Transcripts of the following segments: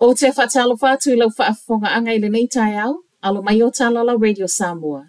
Ou te faatalofa atu i lau faafofogaaga i lenei taeao, alo mai o Talala Radio Samoa.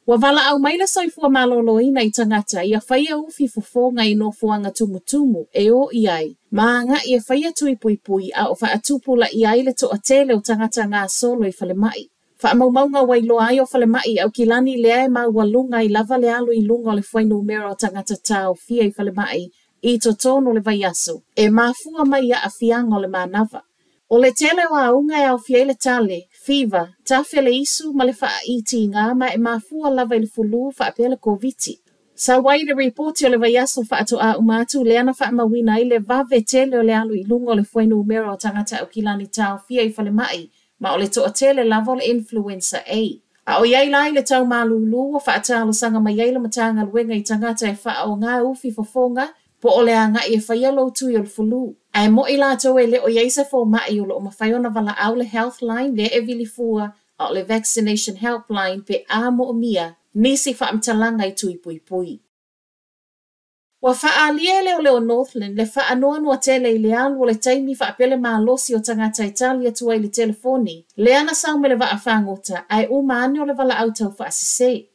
Ua valaau mai le Soifua Maloloina i tagata ia faia ufi fofoga i nofoaga tumutumu e o i ai ma agai e faia tui puipui a o faatupulaia ai le toatele o tagata gasolo i falemai. Faamaumauga ua iloa ai o falemai i Aukilani lea e maualuga ai lava le alu i luga o le fuainumera o tagata taofia i falemai i totonu o le vaiaso e mafua mai i aafiaga o le manava. O le tele o auga e aofia ai le tale, fiva, tafe le isu ma le faaitiga ma e mafua lava i le fulu faapea le Koviti. Sau ai le ripoti o le vaiaso faatoa uma atu lea na faamauina ai le vave tele o le alu i luga o le fuainumera o tagata Aukilani taofia i falemai ma o le toatele lava o le influenza A. A o i ai la i le tau malūlū ua faatalosaga mai ai le Matagaluega i tagata e faaaoga ufi fofoga po o le agai e faia lou tui o le fulu. Ae mo'i latou e le o i ai se fomai o lo o mafai ona valaau le Healthline lea e vili fua a o le Vaccination Helpline pe a moomia nisi faamatalaga i tui puipui. Ua faaalia e leoleo Northland le faanoanoa tele i le alu o le taimi faapea le malosi o tagata e tali atu ai i le telefoni lea na sau ma le vaafagota ae uma ane o le valaau taufaasese.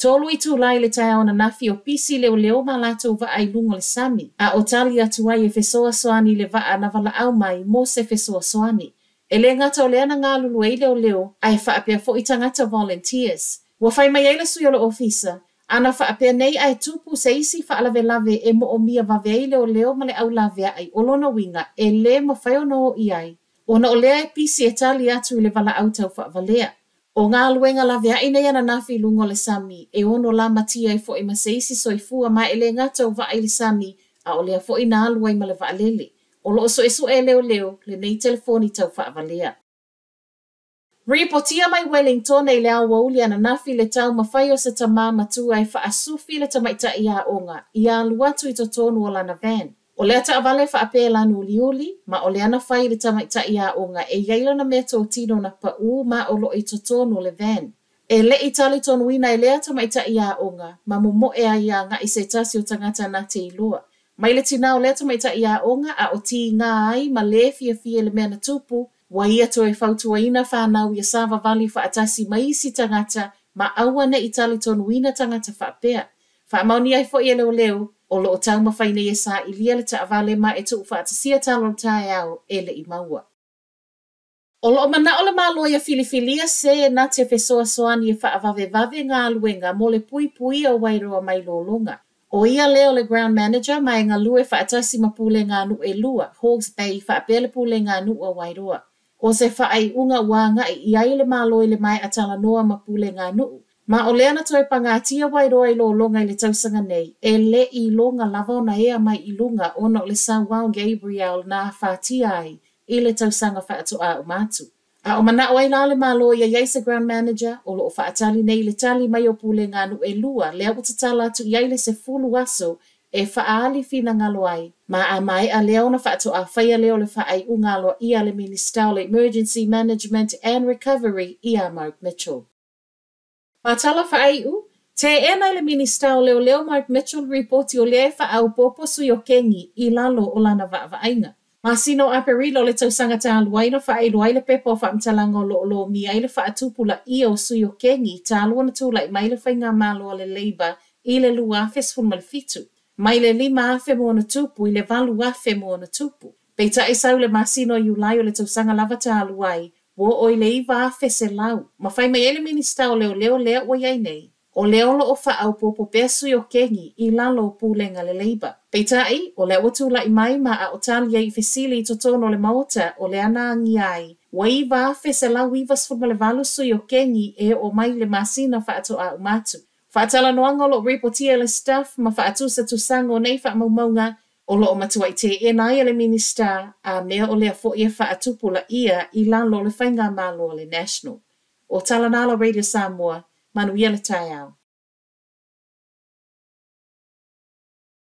3 itula i le taeao ananafi o pisi leoleo ma latou vaa i luga o le sami, a o tali atu ai e fesoasoani i le vaa na valaau mai mo se fesoasoani. E le gata o lea na galulue ai leoleo, ae faapea foi tagata volunteers. Ua fai mai ai le sui o le ofisa, ana faapea nei ae tupu se isi faalavelave e moomia vave ai leoleo ma le au laveai o lona uiga e lē mafai ona o i ai, ona o lea e pisi e tali atu i le valaau taufaavalea. O galuega laveai nei ananafi i luga o le sami, e ono lamatia ai foi ma se isi soifua ma e le gata o vaa i le sami, a o lea foi na alu ai ma le vaalele. O loo suesue e leoleo lenei telefoni taufaavalea. Ripotia mai Wellingtone i le aoauli ananafi le taumafai o se tamā matua e faasufi le tamaitai aoga ia alu atu i totonu o lana van. O lea taavale faapea e lanu uliuli, ma o lea na fai i le tamaitai aoga e i ai lana meatotino na paū ma o loo i totonu o le van. E le i talitonuina e lea tamaitai aoga ma momoe ai agai se tasi o tagata na te iloa. Mai le tinā o lea tamaitai aoga a o tiga ai ma lē fiafia i le mea na tupu, ua ia toe fautuaina whānau ia savavali faatasi ma isi tagata ma aua nei talitonuina tagata faapea. Faamaonia ai foi e leoleo o loo taumafai nei e sailia le taavale ma e tuufaatasia tala o le taeao e le i maua. O loo manao le Malo ia filifilia se na te fesoasoani e faavavevave galuega mo le puipuia o Wairoa mai lologa. O ia lea o le ground manager ma e galue faatasi ma pulega a nuu e lua, Hawke's Bay faapea le pulega a nuu o Wairoa. O se faaiuga ua agai i ai le Malo i le maea talanoa ma pulega a nuu. Ma o lea na toe pagatia Wairoa i lologa i le tausaga nei, e le iloga lava ona ea mai i luga ona o le sauao Gabrielle na afatia ai i le tausaga faatoa uma atu. A o manao ai la le Malo ia i ai se ground manager o loo faatali nei le tali mai o pulega a nuu e lua lea ua tatala atu i ai le 10 aso e faaali finagalo ai. Ma a maea lea ona faatoa faia lea o le faaiuga aloaia a le Minista o le Emergency Management and Recovery ia Mark Mitchell. Ma tala faaiu, teena e le Minista o Leoleo Mark Mitchell ripoti o lea e faaopoopo sui o kengi i lalo o lana vaavaaiga. Masina o Aperila o le tausaga talu ai na faailoa ai le pepa o faamatalaga o loo lomia ai le faatupulaia o sui o kengi talu ona tulai mai le faigamalo a le Labour i le 2017. Mai le 5,000 ma ona tupu i le 8,000 ma ona tupu. Peitai sau le masina o Iulai o le tausaga lava talu ai, ua oo i le 9,100. Ma fai mai ai le Minista o Leoleo lea ua i ai nei, o lea o loo faaopoopo pea sui o kengi i lalo o pulega a le Labour. Peitai, o lea ua tulai mai ma a o tali ai i fesili i totonu o le Maota o lea na agia ai, ua 9,198 sui o kengi e oo mai i le masina faatoa uma atu. Faatalanoaga o loo ripotia e le Stuff ma faatusatusaga o nei faamaumauga o loo matuai teena ai e le Minista a mea o lea foi e faatupulaia i lalo o le faigamalo a le National. O Talanala Radio Samoa, manuia le taeao.